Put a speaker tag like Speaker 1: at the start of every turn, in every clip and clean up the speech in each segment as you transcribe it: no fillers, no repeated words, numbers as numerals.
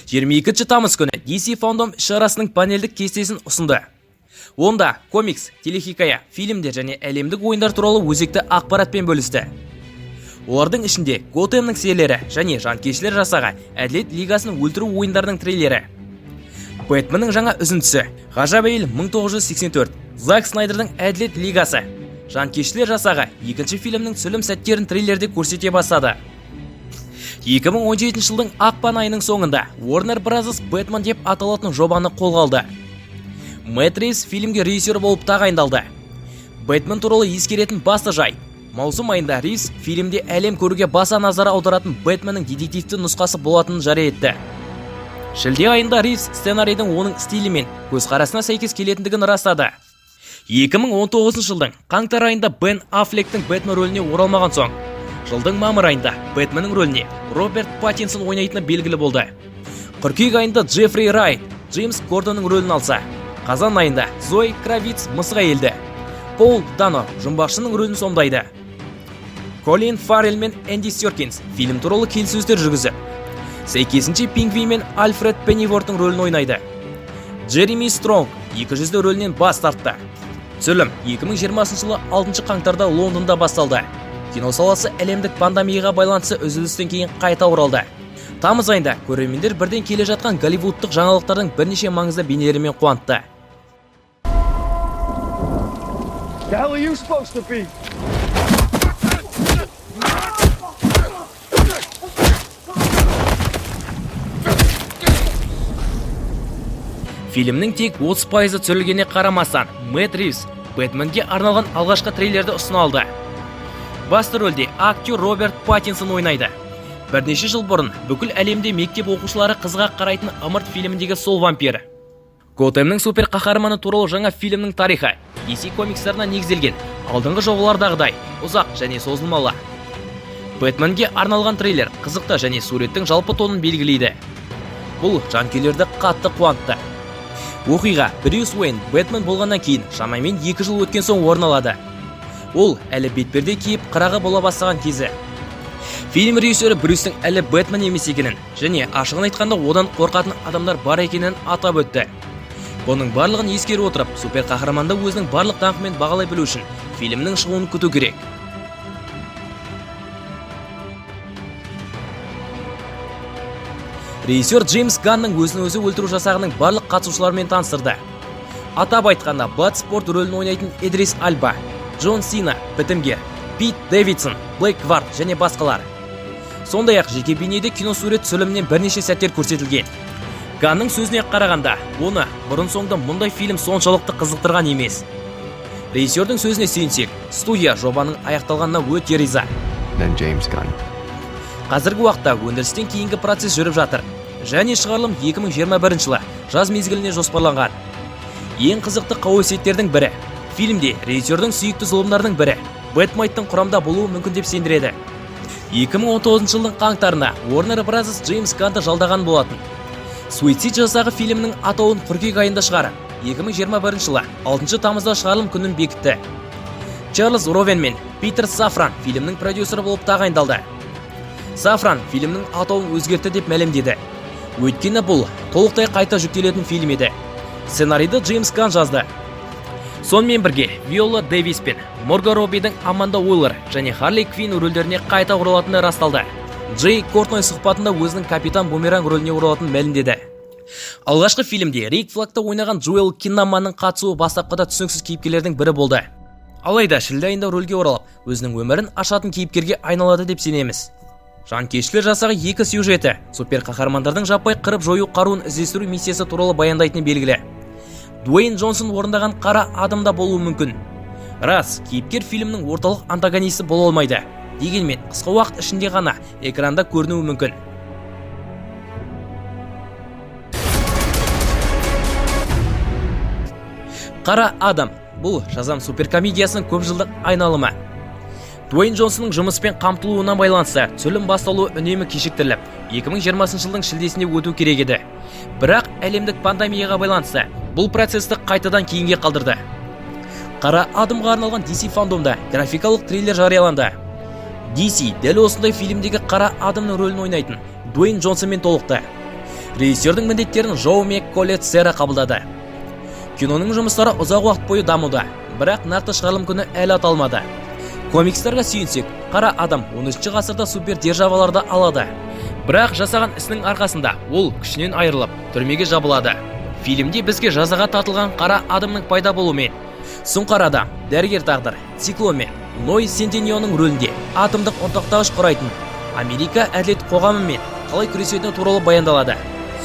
Speaker 1: 22 тамыз күні DC Fandom іс-шарасының панельдік кестесін ұсынды. Онда комикс, телехикая, фильмдер және әлемдік ойындар туралы өзекті ақпаратпен бөлісті. Олардың ішінде Готэмнің сериялері және жанкештілер жасағы Әділет лигасын өлтіру ойындарының трейлері. Бэтменнің жаңа үзіндісі, Ғажап әйел 1984, Зак Снайдердің Әділет лигасы, Жанкештілер жасағы екінші фильмнің түсірілім сәттерін трейлерде көрсете бастады. 2017 жылдың ақпан айының соңында Warner Bros. Бэтмен деп аталатын жобаны қолға алды. Мэтт Ривз фильмге режиссер болып тағайындалды. Бэтмен туралы ескеретін басты жайт: маусым айында Ривз фильмде әлем көруге баса назар аударатын Бэтменнің детективті нұсқасы болатынын жария етті. Шілде айында Ривз сценарийдің оның стилі мен көзқарасына сәйкес келетіндігін растады. 2019 жылдың қаңтар айында Бен Аффлектің Бэтмен рөліне оралмаған соң, жылдың мамыр айында Бэтменнің рөліне Роберт Паттинсон ойнайтыны белгілі болды. Қыркүйек айында Джеффри Райт Джеймс Гордонның рөлін алса, қазан айында Зои Кравиц мысық әйелді, Пол Дано жұмбақшының рөлін сомдайды. Колин Фаррелл мен Энди Серкинс фильм туралы келіссөздер жүргізіп, сәйкесінше Пингвин мен Альфред Пенниворттың рөлін ойнайды. Джереми Стронг екі жүзді рөлінен бас тартты. Түсірілім 2020 жылы 6 қаңтарда Лондонда басталды. Кино саласы әлемдік пандемияға байланысты үзілістен кейін қайта оралды. Тамыз айында көрермендер бірден келе жатқан голливудтық жаңалықтардың бірнеше маңызды бейнелерімен қуантты.
Speaker 2: The hell are you supposed to be?
Speaker 1: Фильмнің тек 30 пайызы түсірілгеніне қарамастан, Мэтт Ривз Бэтменге арналған алғашқы трейлерді ұсына алды. Басты рөлде актер Роберт Паттинсон ойнайды. Бірнеше жыл бұрын бүкіл әлемде мектеп оқушылары қызыға қарайтын Ымырт фильміндегі сол вампир. Готэмнің супер қаһарманы туралы жаңа фильмнің тарихы DC комикстарына негізделген алдыңғы жобалардағыдай ұзақ және созылмалы. Бэтменге арналған трейлер қызықты және суреттің жалпы тонын белгілейді. Бұл жанкүйерлерді қатты қуантты. Оқиға Брюс Уэйн Бэтмен болғаннан кейін шамамен 2 жыл өткен соң орын алады. Ол әлі бетперде киіп, қырағы бола бастаған кезі. Фильм режиссері Брюстің әлі Бэтмен емес екенін және ашығын айтқанда, одан қорқатын адамдар бар екенін атап өтті. Бұның барлығын ескере отырып, супер қаһарманды өзінің барлық даңқымен бағалай білу үшін фильмнің шығуын күту керек. Режиссер Джеймс Ганның өзін өзі өлтіру жасағының барлық қатысушыларымен таныстырды. Атап айтқанда, Бладспорт рөлін ойнайтын Идрис Альба, Джон Сина, бітімгер, Пит Дэвидсон, Блэк Вард және басқалар. Сондай-ақ жеке бейнеде киносурет түсірілімінен бірнеше сәттер көрсетілген. Ганның сөзіне қарағанда, оны бұрын соңды мұндай фильм соншалықты қызықтырған емес. Режиссердің сөзіне сүйенсек, студия жобаның аяқталғанына өте риза.
Speaker 3: Then James Gunn.
Speaker 1: Қазіргі уақытта өндірістен кейінгі процесс жүріп жатыр және шығарылым 2021 жылы жаз мезгіліне жоспарланған. Ең қызықты қауесеттердің бірі: фильмде режиссердің сүйікті зұлымдарының бірі Бэтмайттың құрамда болуы мүмкін деп сендіреді. 2019 жылдың қаңтарына Warner Bros. Джеймс Ганды жалдаған болатын. Суицид жасағы фильмінің атауын қыркүйек айында шығарып, 2021 жылы 6 тамызда шығарылым күнін бекітті. Чарльз Ровен мен Питер Сафран фильмнің продюсері болып тағайындалды. Сафран фильмнің атауын өзгертті деп мәлімдеді, өйткені бұл толықтай қайта жүктелетін фильм еді. Сценарийді Джеймс Ган жазды. Сонымен бірге Виола Дэвис пен Марго Роббидің Аманда Уоллер және Харли Квинн рөлдеріне қайта оралатыны расталды. Джей Кортной сұхбатында өзінің капитан Бумеранг рөліне оралатынын мәлімдеді. Алғашқы фильмде Рик Флагты ойнаған Джоэл Киннаманның қатысуы бастапқыда түсініксіз кейіпкерлердің бірі болды. Алайда шілде айында рөлге оралып, өзінің өмірін ашатын кейіпкерге айналады деп сенеміз. Жанкештілер жасағы екі сюжеті супер қаһармандардың жаппай қырып жою қаруын іздестіру миссиясы туралы баяндайтыны белгілі. Дуэйн Джонсон орындаған Қара Адам да болуы мүмкін. Рас, кейіпкер фильмнің орталық антагонисті бола алмайды, дегенмен қысқа уақыт ішінде ғана экранда көрінуі мүмкін. Қара Адам — бұл Шазам суперкомедиясының көпжылдық айналымы. Дуэйн Джонсонның жұмыспен қамтылуына байланысты түсірілім басталуы үнемі кешіктіріліп, 2020 жылдың шілдесінде өту керек еді. Бірақ әлемдік пандемияға байланысты бұл процесті қайтадан кейінге қалдырды. Қара Адамға арналған DC фандомда графикалық трейлер жарияланды. DC дәл осындай фильмдегі Қара Адамның рөлін ойнайтын Дуэйн Джонсонмен толықты. Режиссердің міндеттерін Жауме Колет Сера қабылдады. Киноның жұмыстары ұзақ уақыт бойы дамуда, бірақ нақты шығарылым күні әлі аталмады. Комикстарға сүйенсек, Қара Адам 13 ғасырда супердержаваларды алады. Бірақ жасаған ісінің арқасында ол күшінен айырылып, түрмеге жабылады. Фильмде бізге жазаға тартылған Қара Адамның пайда болуымен Сұңқар Адам, Дәрігер Тағдыр, Циклон мен Ной Сентенионың рөлінде атомдық ұнтақтағыш құрайтын Америка әділет қоғамымен қалай күресетіні туралы баяндалады.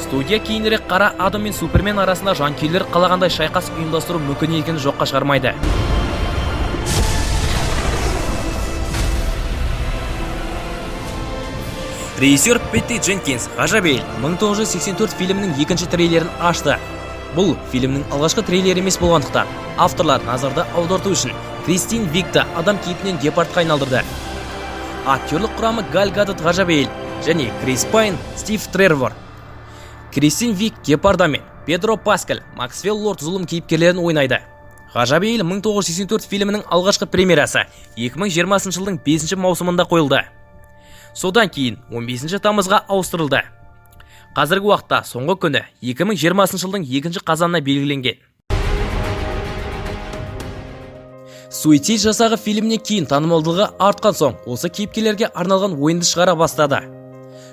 Speaker 1: Студия кейінірек Қара Адам мен Супермен арасында жанкүйерлер қалағандай шайқас ұйымдастыру мүмкін екенін жоққа шығармайды. Режиссер Петти Дженкинс «Ғажап әйел 1984» фильмінің екінші трейлерін ашты. Бұл фильмнің алғашқы трейлері емес болғандықтан, авторлар назарды аударту үшін Кристин Вигті адам кейпінен гепардқа айналдырды. Актерлік құрамы Галь Гадот Ғажап әйел және Крис Пайн, Стив Тревор. Кристин Виг Гепарда мен Педро Паскаль, Максвелл Лорд зұлым кейіпкерлерін ойнайды. «Ғажап әйел 1984» фильмінің алғашқы премьерасы 2020 жылдың 5 маусымында қойылды. Содан кейін 15 тамызға ауыстырылды. Қазіргі уақытта соңғы күні 2020 жылдың 2 қазанына белгіленген. «Суицид жасағы» фильміне кейін танымалдылығы артқан соң, осы кейіпкерлерге арналған ойынды шығара бастады.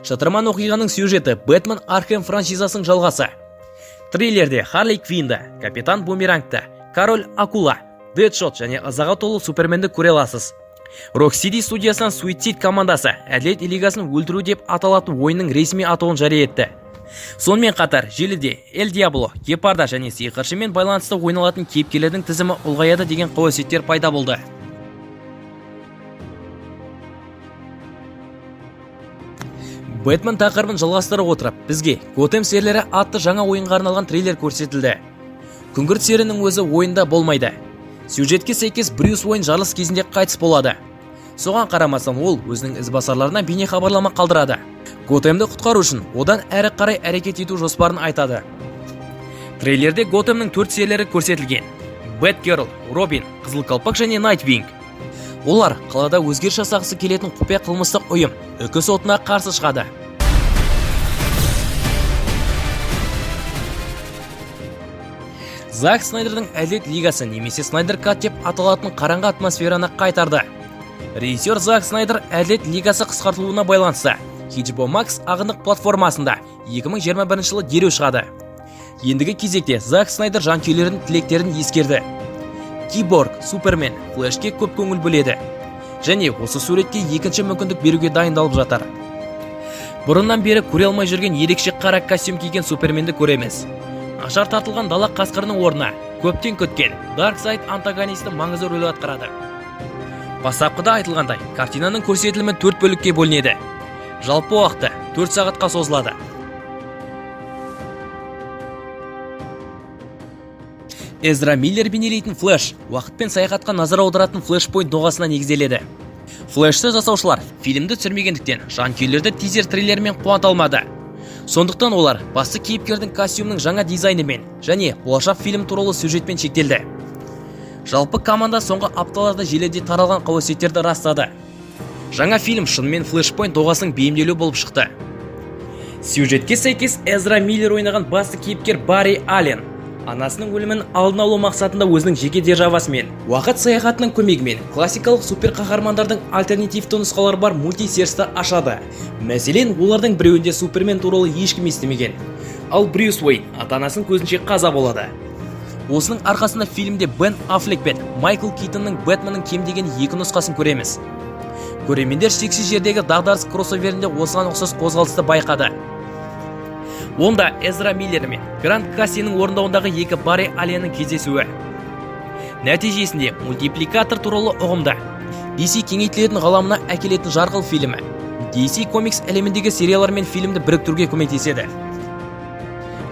Speaker 1: Шытырман оқиғаның сюжеті «Бэтмен Архем» франшизасының жалғасы. Трейлерде Харли Квинді, Капитан Бумерангты, Король Акула, Дэдшот және ызаға толы Суперменді көре аласыз. Rocksteady студиясынан Суицид командасы «Әділет лигасын өлтіру» деп аталатын ойынның ресми атауын жария етті. Сонымен қатар желіде Эль Диабло, Гепарда және сиқыршымен байланысты ойналатын кейіпкерлердің тізімі ұлғаяды деген қауесеттер пайда болды. Бэтмен тақырыбын жалғастыра отырып, бізге «Готэм серілері» атты жаңа ойынға арналған трейлер көрсетілді. Күңгірт серінің өзі ойында болмайды. Сюжетке сәйкес, Брюс Уэйн жарылыс кезінде қайтыс болады. Соған қарамастан ол өзінің ізбасарларына бейне хабарлама қалдырады. Готэмді құтқару үшін одан әрі қарай әрекет ету жоспарын айтады. Трейлерде Готэмнің төрт серілері көрсетілген: Бэтгерл, Робин, Қызыл Қалпақ және Найтвинг. Олар қалада өзгеріс жасағысы келетін құпия қылмыстық ұйым Үкі сотына қарсы шығады. Зак Снайдердің «Әділет лигасы» немесе Снайдер Кат деп аталатын қараңғы атмосфераны қайтарды. Режиссер Зак Снайдер «Әділет лигасы» қысқартылуына байланысты HBO Max ағындық платформасында 2021 жылы дереу шығады. Ендігі кезекте Зак Снайдер жанкүйерлердің тілектерін ескерді. Киборг, Супермен, Флешке көп көңіл бөледі және осы суретке екінші мүмкіндік беруге дайындалып жатыр. Бұрыннан бері көре алмай жүрген ерекше қара костюм киген Суперменді көреміз. Нашар тартылған дала қасқырының орнына көптен күткен Дарксайд антагонисті маңызды рөл атқарады. Бастапқыда айтылғандай, картинаның көрсетілімі төрт бөлікке бөлінеді. Жалпы уақыты 4 сағатқа созылады. Эзра Миллер бейнелейтін Флэш уақыт пен саяхатқа назар аударатын Флэшпойнт доғасына негізделеді. Флэшті жасаушылар фильмді түсірмегендіктен, жанкүйерлерді тизер трейлермен қуанта алмады. Сондықтан олар басты кейіпкердің костюмінің жаңа дизайнымен және болашақ фильм туралы сюжетпен шектелді. Жалпы команда соңғы апталарда желіде таралған қауесеттерді растады. Жаңа фильм шынымен Флэшпойнт доғасының бейімделуі болып шықты. Сюжетке сәйкес, Эзра Миллер ойнаған басты кейіпкер Барри Аллен анасының өлімін алдын алу мақсатында өзінің жеке державасымен уақыт саяхатының көмегімен классикалық суперқаһармандардың альтернативті нұсқалары бар мультиверсті ашады. Мәселен, олардың біреуінде Супермен туралы ешкім естімеген, ал Брюс Уэйн ата-анасының көзінше қаза болады. Осының арқасында фильмде Бен Аффлек пен Майкл Китонның Бэтменнің кем дегенде екі нұсқасын көреміз. Көрермендер «Шексіз жердегі дағдарыс» кроссоверінде осыған ұқсас қозғалысты байқады. Онда Эзра Миллер мен Грант Гассиның орындауындағы екі Барри Алленнің кездесуі нәтижесінде мультипликатор туралы ұғымды DC кеңейтілетін ғаламына әкелетін жарқыл фильмі DC Comics әлеміндегі сериялар мен фильмді біріктіруге көмектеседі.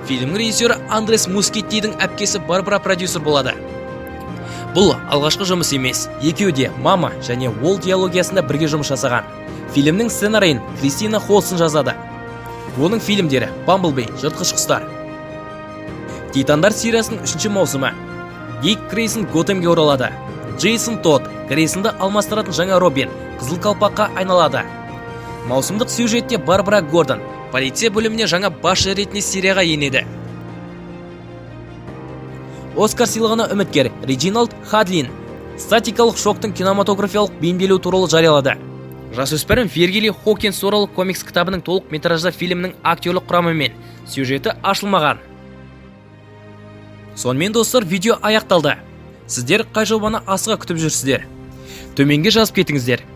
Speaker 1: Фильмнің режиссері Андрес Мускеттидің әпкесі Барбара продюсер болады. Бұл алғашқы жұмыс емес, екеуі де «Мама» және «Ол» диалогиясында бірге жұмыс жасаған. Фильмнің сценарийін Кристина Холсон жазады. Оның фильмдері «Бамблби», «Жыртқыш құстар», «Титандар» сериясының үшінші маусымы. Дик Грейсон Готэмге оралады. Джейсон Тодд Грейсонды алмастыратын жаңа Робин Қызыл Қалпаққа айналады. Маусымдық сюжетте Барбара Гордон Полиция бөліміне жаңа басшы ретінде серияға енеді. Оскар сыйлығына үміткер Реджиналд Хадлин статикалық шоктың кинематографиялық бейімделуі туралы жариялады. Жасөспірім Вергили Хокинс туралы комикс кітабының толық метражды фильмнің актерлік құрамы мен сюжеті ашылмаған. Сонымен, достар, видео аяқталды. Сіздер қай жобаны асыға күтіп жүрсіздер? Төменге жазып кетіңіздер.